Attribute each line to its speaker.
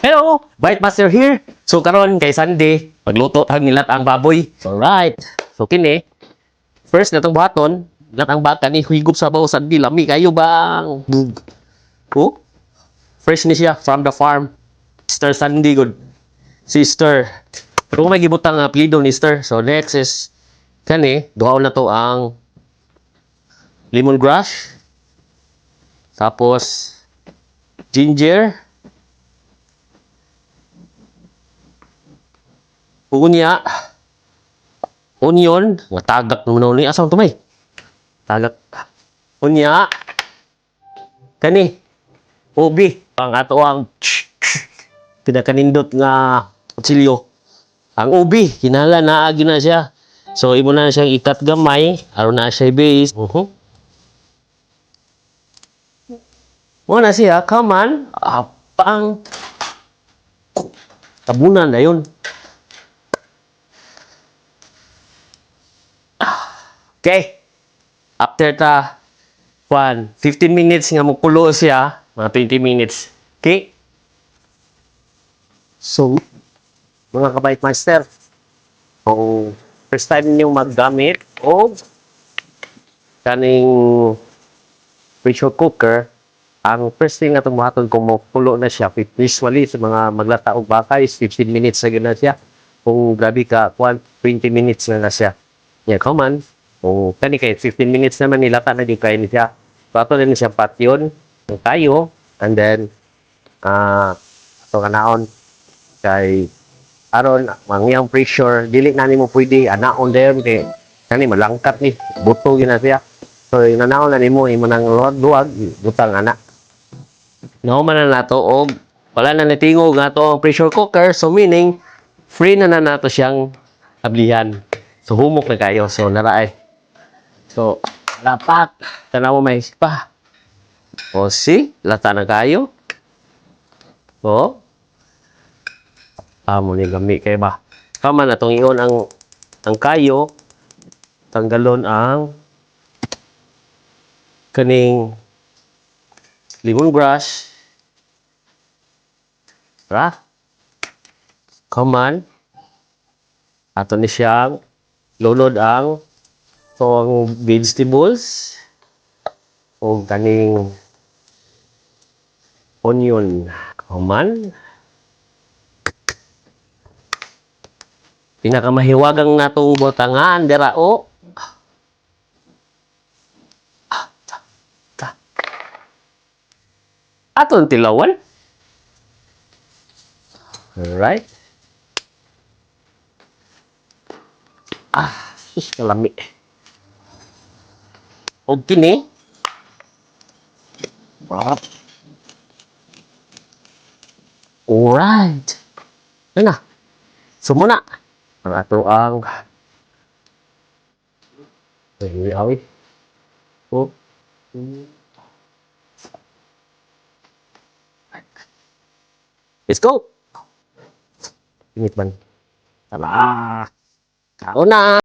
Speaker 1: Hello, Bite Master here. So karon kay Sunday, pagluto tag nilatang baboy. Alright. So kini, first natong buhaton, latang baka ni higop sa baw Sunday, lami kayo bang. Oh. Fresh ni siya from the farm. Sister Sandy good. Sister. Pero may gibutang nga apelyido ni Sister. So next is kani, duhaon na to ang lemongrass. Tapos ginger. Unya, onion, nga tagak naman ni asa man to may. Tagak. Unya, kani, ubi, ang ato ang pinakanindot nga kutsilyo. Ang ubi, kinahanglan naa gyud na siya. So imo na siyang ikat gamay, aron na siya base. Mo na siya, kaman, apang tabunan na yun. Okay. After ta, 1, 15 minutes nga mukulo siya, mga 20 minutes. Okay? So, mga kabite master, kung first time niyo maggamit o kaning pressure cooker, ang first thing nga itong buhaton kung mukulo na siya, usually sa mga maglata og baka is 15 minutes na gyud na siya. Kung grabe ka, 20 minutes na na siya. Yeah, come on. O kani kay 15 minutes naman nilata na di kayo ni siya. So ato na siya patyon kayo and then ato kanaon kay aron mangyang pressure dili na nimo pwede anaon there kay kani malangkat ni buto gyud na siya. So inanaon na nimo imo nang luwag butang ana. Nahuman na nato og wala na nitingog nga ato ang pressure cooker, so meaning free na na nato siyang ablihan. So humok na kayo, so naraay. So, lapak. Tanaw mo may pa. O, see? Lata na kayo. O. Amo ni gami kay ba? Kama na tong iyon ang kayo. Tanggalon ang kaning lemongrass. Ra. Come on. Ato ni siyang lunod ang ang vegetables o kaning onion. Kaman. Pinakamahiwagang natong botangan dira o. Aton tilawan. Alright. Sus, kalami. Og kini. Alright. Ano na? Sumuna. Ang ato ang ay, awi. Oh. Let's go. Init man. Tara. Kaon na.